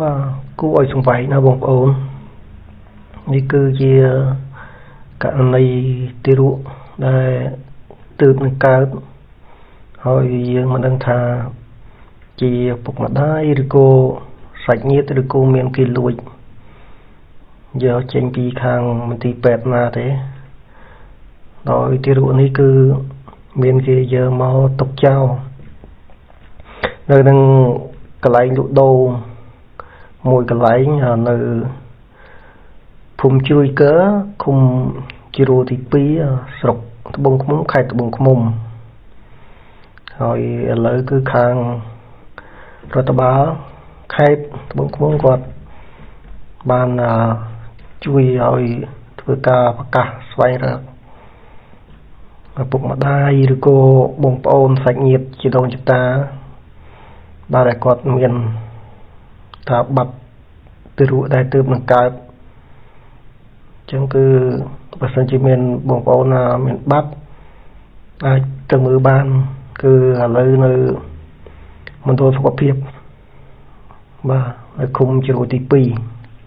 បាទគួរឲ្យសង្វេគណាបងប្អូននេះគឺជាករណីទារកដែលទើបនឹងកើតហើយយើងមិនដឹងថាជាពុកម្ដាយឬក៏សាច់ញាតិឬក៏មានគេលួចយកចេញពីខាងមន្ទីរពេទ្យណាទេដោយទារកនេះគឺមានគេយកមកទុកចោលនៅនឹងកន្លែងលក់ដូរមួយកន្លែងនៅភូមិជ្រោយកើឃុំជ្រោយទី2ស្រុកត្បូងឃ្មុំខេត្តត្បូងឃ្មុំហើយឥឡូវគឺខាងរដ្ឋបាលខេត្តត្បូងឃ្មុំគាត់បានជួយឲ្យធ្វើការប្រកាសស្វែងរកឪពុកម្ដាយឬក៏បងប្អូនសាច់ញាតិជីដូនជីតាដែលគាត់មានថាបាត់ទារកដែលទើបនឹងកើតអញ្ចឹងគឺបើសិនជាមានបងប្អូនណាមានបាត់អាចទៅមើលបានគឺឥឡូវនៅមណ្ឌលសុខភាពបាទនៅឃុំជ្រោយទី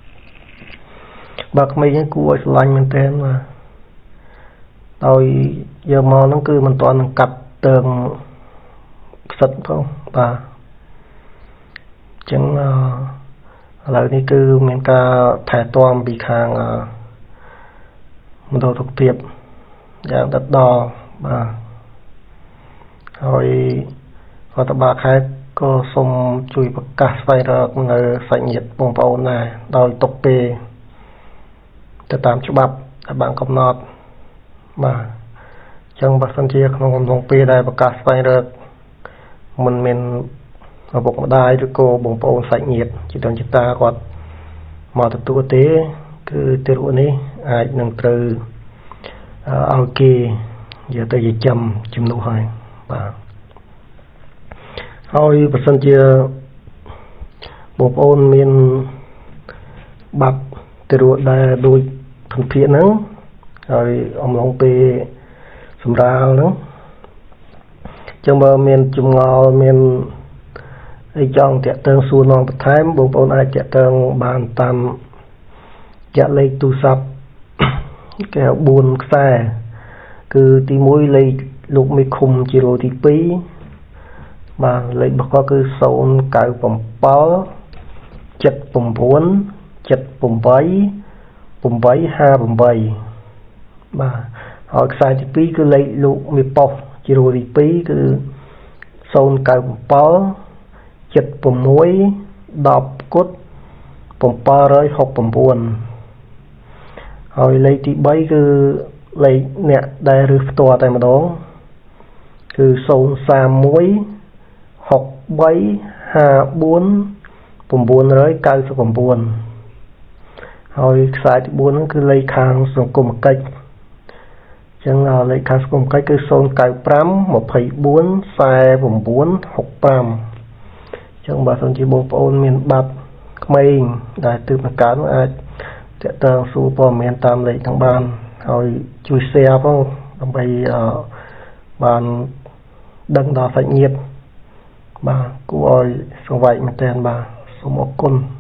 2បាទក្មេងហ្នឹងគួរឲ្យស្រឡាញ់មែនទែនបាទដោយយកមកហ្នឹងគឺមិនទាន់នឹងកាត់តើងផ្សិតផងបាទអញ្ចឹងឥឡូវនេះគឺមានការថែទាំពីខាងមណ្ឌលសុខភាពយ៉ាងដិតដល់បាទហើយរដ្ឋបាលខេត្តក៏សូមជួយប្រកាសស្វែងរកនៅសាច់ញាតិបងប្អូនដែរដោយទុកពេលទៅតាមច្បាប់ដែលបានកំណត់បាទអញ្ចឹងបើសិនជាក្នុងកំឡុងពេលដែលប្រកាសស្វែងរកមិនមានឪពុកម្ដាយឬក៏បងប្អូនសាច់ញាតិជីដូនជីតាគាត់មកទទួលទេគឺទារកនេះអាចនឹងត្រូវឲ្យគេយកទៅចិញ្ចឹមជំនួសហើយបាទហើយបើសិនជាបងប្អូនមានបាត់ទារកដែលដូចធនធានហ្នឹងហើយអំឡុងពេលសម្រាលហ្នឹងចឹងបើមានចម្ងល់មានអីចង់តាក់ទងសួរនាំបន្ថែមបងប្អូនអាចតាក់ទងបានតាមរយៈលេខទូរស័ព្ទគេហៅ4ខ្សែគឺទី1លេខលោកមេឃុំជារោទី2បាទលេខរបស់គាត់គឺ097 79 78 858បាទហើយខ្សែទី2គឺលេខលោកមេប៉ុស្តិ៍ជារោទី2គឺ097 76 10គុត769ហើយលេខទី3គឺលេខអ្នកដែលរើសផ្ទាល់តែម្ដងគឺ031 63 54 999ហើយខ្សែទី4ហ្នឹងគឺលេខខាងសង្គមកិច្ចអញ្ចឹងលេខខាងសង្គមកិច្ចគឺ095 24 49 65អញ្ចឹងបើសិនជាបងប្អូនមានបាត់ក្មេងដែលទើបនឹងកើតអាចតាក់ទងសួរព័ត៌មានតាមលេខទាំងបានហើយជួយ share ផងដើម្បីបានដឹងដល់សាច់ញាតិបាទគួរឲ្យសង្វេគមែនទែនបាទសូមអរគុណ។